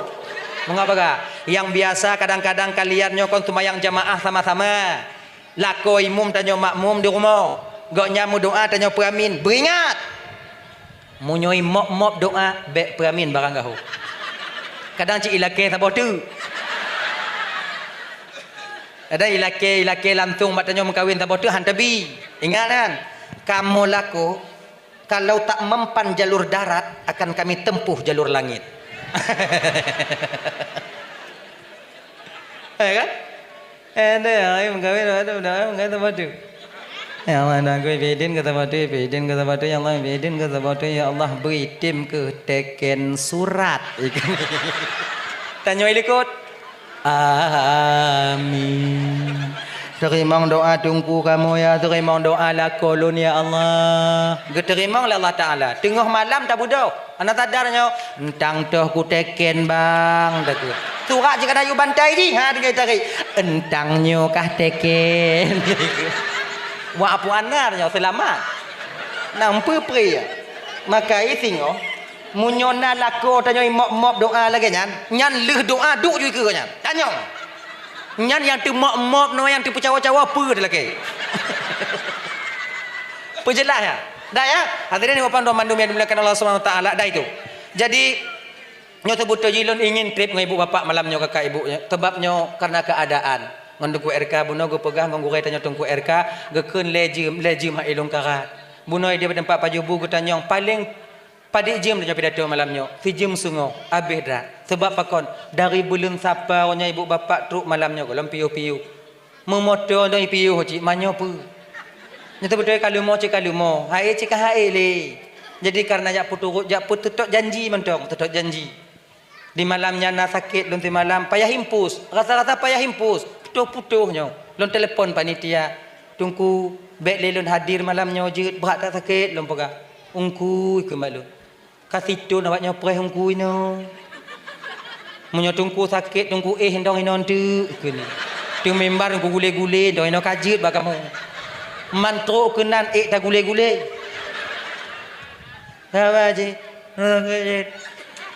Meunoe bagoe. Nyang biasa kadang-kadang kalian nyoe kon seumayang jamaah sama-sama. Lakoe imum tanyoe makmum di rumoh. Gobnyan meudoa tanyoe peuamin. Beuingat! Meunyoe mop-mop doa, bék peuamin barang gaho. Kadang cit ilakée saboh teuk. Kadang ilakée, ilakée langsong bak tanyoe meukawen saboh teuk han tabi. Ingat kan? Kamoe lakoe, kalau tak mempan jalur darat, akan kami tempuh jalur langit. Eh, kan? Eh, deh, ai meukawen, ai meukawen, ai meukawen saboh teuk. Ya Allah, dan aku bidin ke saboh teuk, bidin ke saboh teuk, ya Allah, bidin ke saboh teuk, ya Allah, beri tim ke teken surat. Tanyoe likot. Amin. Teurimong doa teungku kamoe ya, teurimong doa lakoe lôn ya Allah. Geuteurimong lé Allah Taala. Teungoh malam tabeudôh. Hana sadar nyoe, "Eunteuk toh kuteken, Bang," takheun. Surat jih ka na yue bantai jih, ha, tinggai tarék. "Eunteuk nyoe kah teken." Wah, apu aneuk nyoe seulamat. Nang peue-peue ya. Maka isingoh, meunyoe na lakoe tanyoe mop-mop doa lagée nyan, nyan lheueh doa duek ju ikeue nyan. Tanyoe. Nyan nyang teumop-mop nyoe nyang teupeucawa-cawa peue teulakée. Peujeulaih ya. Dah ya. Hadirin ibu pandu mandum yang dimuliakan Allah Subhanahu Wa Taala, dah itu. Jadi, nyoe teubeutôi jih lôn ingin trip ngon ibu bapak malam nyoe kakak ibu, sebab nyoe karena keadaan. Ngon Teungku R K bunoe geupeugah ngon gurée tanyoe Teungku R K, geukheun lhée jeuem, lhée jeuem hai lôn karat. Bunoe di teumpat pajoh bu geutanyong, paléng padit jeuem tanyoe pidato malam nyoe, sijeuem seungoh, abéh that. Sebab pakon, dari buleuen Sapa nyoe ibu bapak trok malam nyoe gohlom piôh-piôh. Meumoto dong piôh cit manyoe peue. Nyoe teubeutôi ka leumo cit ka leumo, hai cit ka hai lé. Jadi karena jak peuturot, jak peuteutot janji mantong, teutot janji. Di malam nyan na sakét lôn simalam, payah impus, rasa-rasa payah impus, putôh-putôh nyoe. Lôn telepon panitia, "Teungku, bék lé lôn hadir malam nyoe jeuet, brat that sakét," lôn peugah. "Ungku," kheun bak lôn. Ka sithon awak nyoe preh ungku inoe. Meunyoe teungku sakét, teungku éh dong inoe teuk kheun. Teumimbar teungku gulé-gulé dong inoe ka jeuet bak kamoe. Man trok keunan ék tagulé-gulé. Sabar cit.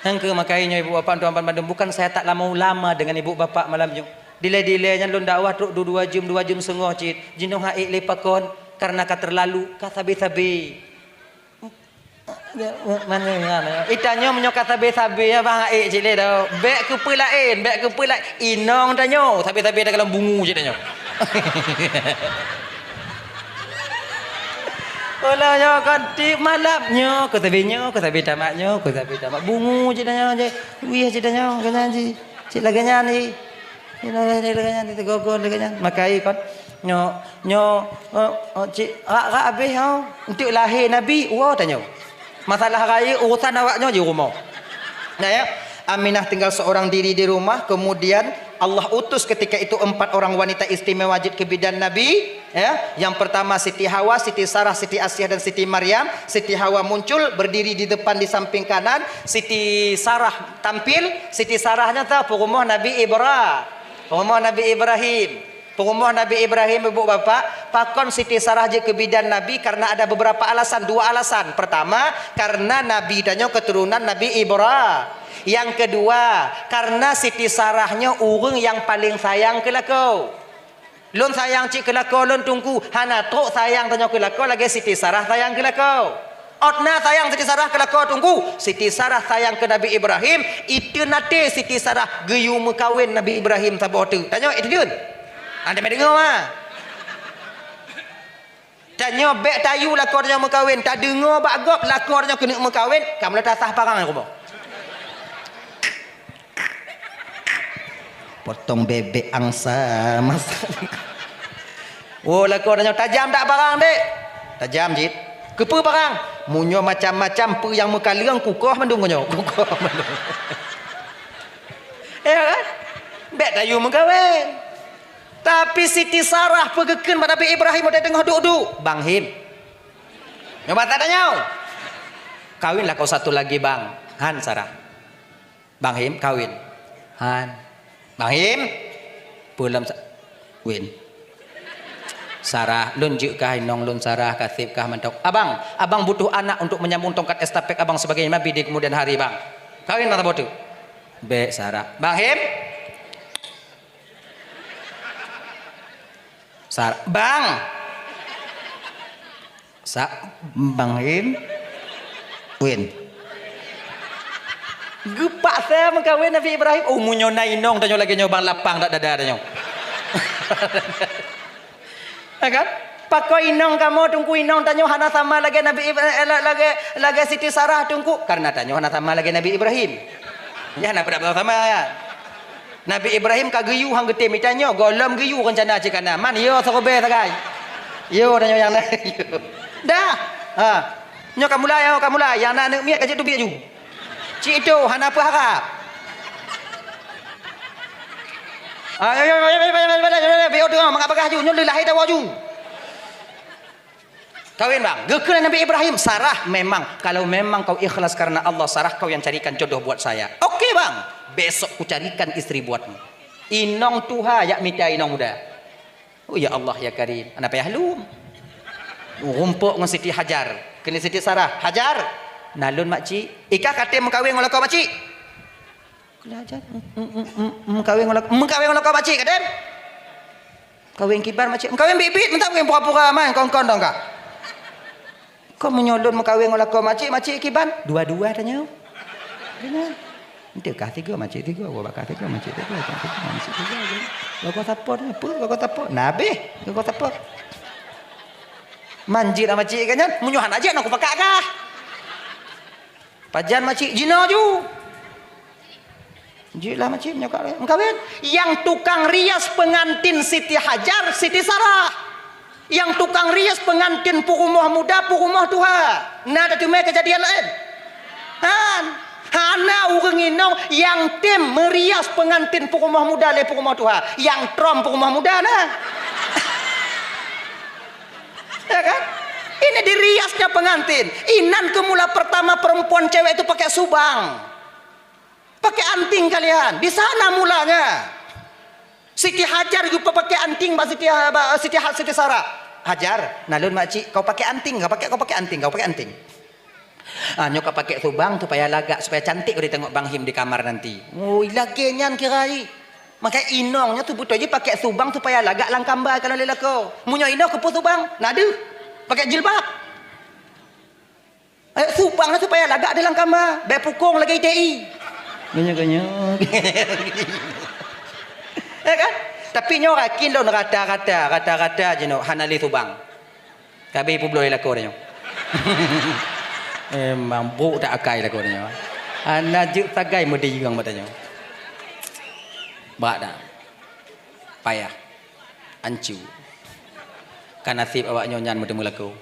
Nyang keu makai nyoe ibu bapak tuan bandum, bukan saya tak lama ulama dengan ibu bapak malam nyoe. Dilée-dilée nyan lôn dakwah trok dua-dua jeuem, dua jeuem seungoh cit. Jinoe han ék lé pakon, karena ka terlalu, ka sabe-sabe. Itanyoe meunyoe ka sabe-sabe, ya, bang, ék cit lé tau. Bék keupeue laén, bék keupeue laén. Inong tanyoe, sabe-sabe takalon bungu cit tanyoe. Ulah nyoe kon tiep malam nyoe, keu sabe nyoe, keu sabe tamat nyoe, keu sabe tamat. Bungu cit tanyoe, cit. Wih cit tanyoe, keu nyan cit. Cit lagée nyan, cit. Cit lagée nyan, cit lagée nyan, cit lagée nyan. Makai kon. Nyoe, nyoe, eh, eh, cit, rak-rak abéh nyoe. Enteuk lahé Nabi, woe tanyoe. Masalah rayeuk urusan awak nyoe di rumoh. Nah, ya. Aminah tinggal seorang diri di rumah, kemudian Allah utus ketika itu empat orang wanita istimewa jeuet keu bidan Nabi, ya. Yang pertama Siti Hawa, Siti Sarah, Siti Asiah, dan Siti Maryam. Siti Hawa muncul berdiri di depan, di samping kanan, Siti Sarah tampil. Siti Sarah nyan teuh peurumoh Nabi Ibra-, peurumoh Nabi Ibrahim. Peurumoh Nabi Ibrahim, ibu bapak, pakon Siti Sarah jeuet keu bidan Nabi karena ada beberapa alasan, dua alasan. Pertama, karena Nabi tanyoe keturunan Nabi Ibra-, Nyang keudua, karena Siti Sarah nyoe ureuëng nyang paleng sayang keu lakoe. Lôn sayang cit keu lakoe lôn Teungku, hana trok sayang tanyoe keu lakoe lagée Siti Sarah sayang keu lakoe. Ôt na sayang Siti Sarah keu lakoe Teungku, Siti Sarah sayang keu Nabi Ibrahim, iteun até Siti Sarah geuyue meukawen Nabi Ibrahim saboh teuk. Tanyoe iteun. Hana meudeungoe ma. Tanyoe bék tayue lakoe tanyoe meukawen, tadeungoe bak gob lakoe tanyoe keuneuk meukawen, ka mulai tasah parang rumoh. Potong bebek angsa masa. Oh, lakoe tanyoe tajam tak parang, Dek? Tajam cit. Keupeue parang? Meunyoe macam-macam peue nyang meukaleueng kukoh mandum nyoe. Kukoh mandum. Ya kan? Bék tayue meukawen. Tapi Siti Sarah peugeukeuen bak Nabi Ibrahim watée teungoh duek-duek, "Bang Him." Nyoe bak tanyoe. "Kawinlah kau satu lagi, Bang." "Han, Sarah." "Bang Him, kawin." "Han." "Bang Him." "Peulom sa-, win." "Sarah, lôn jeuet kah inong lôn Sarah, ka seb kah mantong." "Abang, abang butuh anak untuk menyambung tongkat estafet abang sebagai nabi di kemudian hari, Bang." "Kawin mata botu." "Bék, Sarah." "Bang Him." Sar-, "Bang." Sa-, "Bang Him." "Win." Geupaksa meukawen Nabi Ibrahim. Oh, meunyoe na inong tanyoe lagée nyoe bang lapang dak dada tanyoe. Ya kan? Pakon inong kamoe Teungku, inong tanyoe hana sama lagée Nabi Ib-, eh, la-, lagée, lagée Siti Sarah Teungku. Karena tanyoe hana sama lagée Nabi Ibrahim. Ya, hana peue sama ya. Nabi Ibrahim ka geuyue han geutem ita nyoe, gohlom geuyue rencana cit kana. Man yo siribée sagai. Yo tanyoe nyang na. Dah. Ha. Nyoe ka mulai, nyoe ka mulai. Nyang na aneuk miet ka jeuet teubiet ju. Cit itu hana peuharap. Ah, yo, yo, yo, yo, yo, yo, yo, yo, yo, yo, mangat bagah ju, nyoe leulah ita ju. Kawin, Bang. Geukheun Nabi Ibrahim, "Sarah, memang, kalau memang kau ikhlas karena Allah, Sarah, kau yang carikan jodoh buat saya." "Oke, Bang. Besok kucarikan istri buatmu." Inong tuha jak mita inong muda. Oh, ya Allah, ya Karim. Hana payah lom. Rumpok ngon Siti Hajar. Keuneuk Siti Sarah, "Hajar, na lôn makcik." "Ikah ka tem meukawen ngon lakoe makcik?" Belajar. Em, em, em, em, meukawen ngon lak-, meukawen ngon lakoe makcik, ka tem? Kawén kiban makcik. Meukawen biet-biet, mantap kawén pura-pura, man kon-kon dong kah. Kon meunyoe lôn meukawen ngon lakoe makcik, makcik kiban? Dua-dua tanyoe. Beuna. Ente kah tiga, makcik tiga, gua bakah tiga, makcik tiga, makcik tiga, makcik tiga. Lakoe sapo nyoe? Peue lakoe sapo? Nah, abéh lakoe sapo. Man jeuet lah makcik kan nyan, meunyoe hana jeuet, nah kupakat kah. Pajan makcik? Jinoe ju. Jeuet lah makcik, meunyoe ka meukawen. Nyang tukang rias peungantin Siti Hajar, Siti Sarah. Nyang tukang rias peungantin peurumoh muda, peurumoh tuha. Na tateumé keujadian laén? Han. Hana ureuëng inong nyang tem meurias peungantin peurumoh muda lé peurumoh tuha. Nyang trom peurumoh muda na. Ya kan? Ini diriasnya pengantin. Inan keu mula pertama perempuan cewek itu pakai subang. Pakai anting kalian. Di sana mulanya. Siti Hajar juga pakai anting bak Siti, bak Siti Ha-, Siti Sarah. "Hajar, na lôn makcik, kau pakai anting, kau pakai, kau pakai anting, kau pakai anting." Ah, nyoe ka pakai subang supaya lagak, supaya cantik kau ditengok Bang Him di kamar nanti. Oh, lagée nyan kira i. Maka inong nyoe tu beutôi jih pakai subang supaya lagak lam kamba kalau lé lakoe. Meunyoe inong keupeue subang, na deuh. Pakai jilbab. Eh, subang lah supaya lagak di lam kamba. Bék pukong lagée I T I. Geunyok-geunyok. Ya kan? Tapi nyoe rakin lôn rata-rata, rata-rata jinoe hana lé subang. Ka abéh peubloe lakoe tanyoe. Memang brok that akai lakoe tanyoe. Hana jeuet sagai meudiyueng bak tanyoe. Brat that. Payah. Ancu. Ka naseb awak nyoe nyan meuteumé lakoe.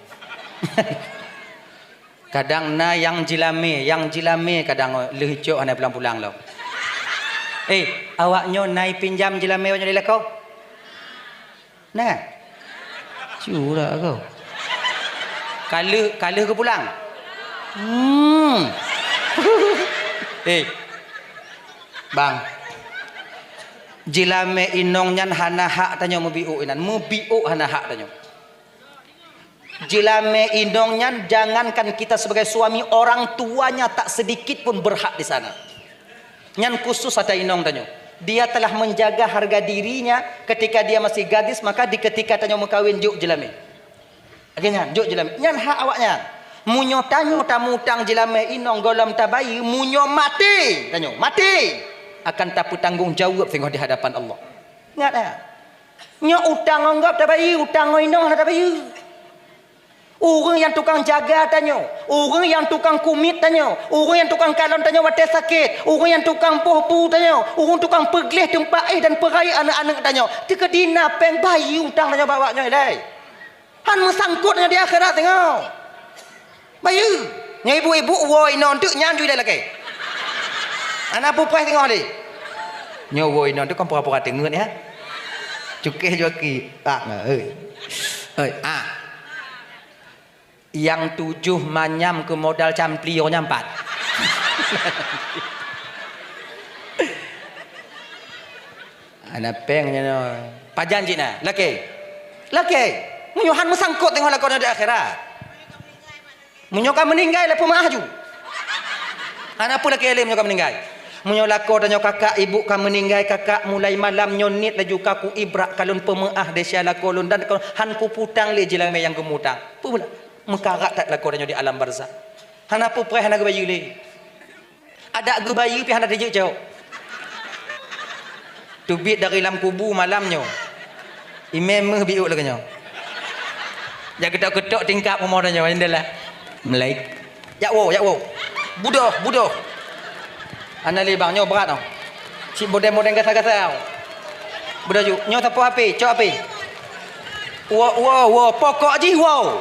Kadang na nyang jilamé, nyang jilamé kadang lheueh cok hana pulang-pulang lom. Eh, awak nyoe na ipinjam jilamé awak nyoe lé lakoe? Nah. Curak kau. Ka lheueh, ka lheueh keupulang. Hmm. Eh. Bang. Jilamé inong nyan hana hak tanyoe meubiôk inan. Meubiôk hana hak tanyoe. Jilamé inong nyan jangankan kita sebagai suami, orang tuanya tak sedikit pun berhak di sana. Nyan khusus ata inong tanyoe. Dia telah menjaga harga dirinya ketika dia masih gadis, maka di ketika tanyoe meukawen jok jeulamé. Lagée nyan, jok jeulamé. Nyan hak awaknyan. Meunyoe tanyoe tamutang jeulamé inong gohlom tabayeue, meunyoe maté tanyoe, maté, akan tapeutanggong jaweueb singoh di hadapan Allah. Ingat ya. Nyoe utang ngon gob tabayeue, utang ngon inong hana tabayeue. Ureuëng nyang tukang jaga tanyoe, ureuëng nyang tukang kumiet tanyoe, ureuëng nyang tukang kalon tanyoe watée sakét, ureuëng nyang tukang poh bu tanyoe, ureuëng tukang peugleh teumpat éh dan peurayeuk aneuëk-aneuëk tanyoe, teukeudi na péng bayeue utang tanyoe bak awaknyoe ilée. Han meusangkot nyoe di akhirat singoh. Bayeue. Nyoe ibu-ibu woe inong teuk nyan ju ilée lakée. Hana peue preh singoh lé. Nyoe woe inong teuk kon pura-pura teungeut ya. Cukéh juaki. Ah, oi. Oi, ah. Nyang tujoh manyam keu modal campli nyoe nyang pat. Hana péng nyoe. Pajan cit na? Lakée. Lakée. Meunyoe han meusangkot teungoh lakoe di akhirat. Meunyoe ka meuninggai, lé peumeu'ah ju. Hana peue lakée lé meunyoe ka meuninggai. Meunyoe lakoe tanyoe kakak ibu ka meuninggai, kakak mulai malam nyoe niet laju ka ku ibrak kalon peumeu'ah desya lakoe lôn dan han kuputang lé jeulamé nyang geumutang. Peue meukarat that lakoe tanyoe di alam barzakh. Hana peue preh hana geubayeue lé. Adak geubayeue pih hana teujeuet cok. Teubiet dari lam kubu malam nyoe. Imé méuh biôk lagée nyoe. Jak keutok-keutok tingkap rumoh tanyoe, jendela. Meulaik. Jak woe, jak woe. Budoh, budoh. Hana lé bang, nyoe brat nyoe. Cit bodeng-bodeng gasa-gasa. Budoh ju. Nyoe sapoh api, cok api. Woe, woe, woe, pokok jih woe.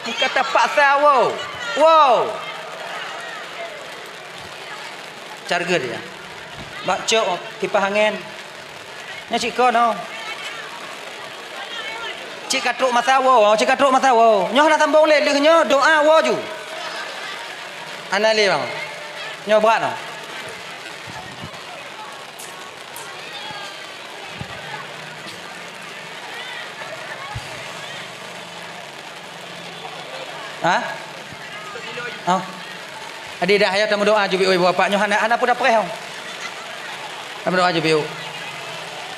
Bukan tapaksa woe. Woe. Cargeuet ya. Bak cok kipah angén. Nyoe cit kon oh. Cit ka trok masa woe, cit ka trok masa woe. Nyoe hana sambong lé, lheueh nyoe doa woe ju. Hana lé bang. Nyoe brat noh. Ha? Oh. Adi dah ya tameudoa ju biôh ibu bapak nyoe hana hana peue dapreh. Tameudoa ju biôh.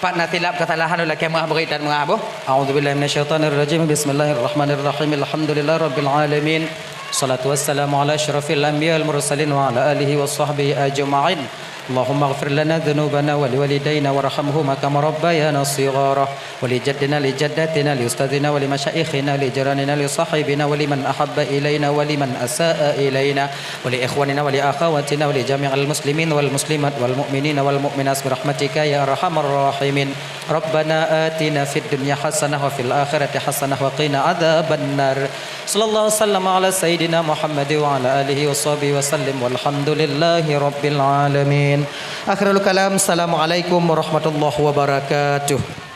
Pat na silap keusalahan ulôn lakée meu'ah beurit dan meu'ah boh. A'udzubillahi minasyaitonirrajim. Bismillahirrahmanirrahim. Alhamdulillahirabbil alamin. Salatu wassalamu ala asyrafil anbiya wal mursalin wa ala alihi wa sahbihi ajma'in. Allahumma ighfir lana dzunubana wa liwalidaina warhamhuma kama rabbayana shighara. Wa li jaddina, li jaddatina, li ustadzina, wa li masyaikhina, li jiranina, li sahibina, wa liman ahabba ilaina, wa liman asa'a ilaina, wa li ikhwanina, wa li akhawatina, wa li jami'il muslimin wal muslimat, wal mu'minina, wal mu'minat, bi rahmatika ya arhamar rahimin. Rabbana atina fid dunya hasanah wa fil akhirati hasanah wa qina adzabannar. Sallallahu wasallam ala sayyidina Muhammad wa ala alihi wa sahbihi wa sallim, walhamdulillahi rabbil alamin. Akhirul kalam, assalamualaikum warahmatullahi wabarakatuh.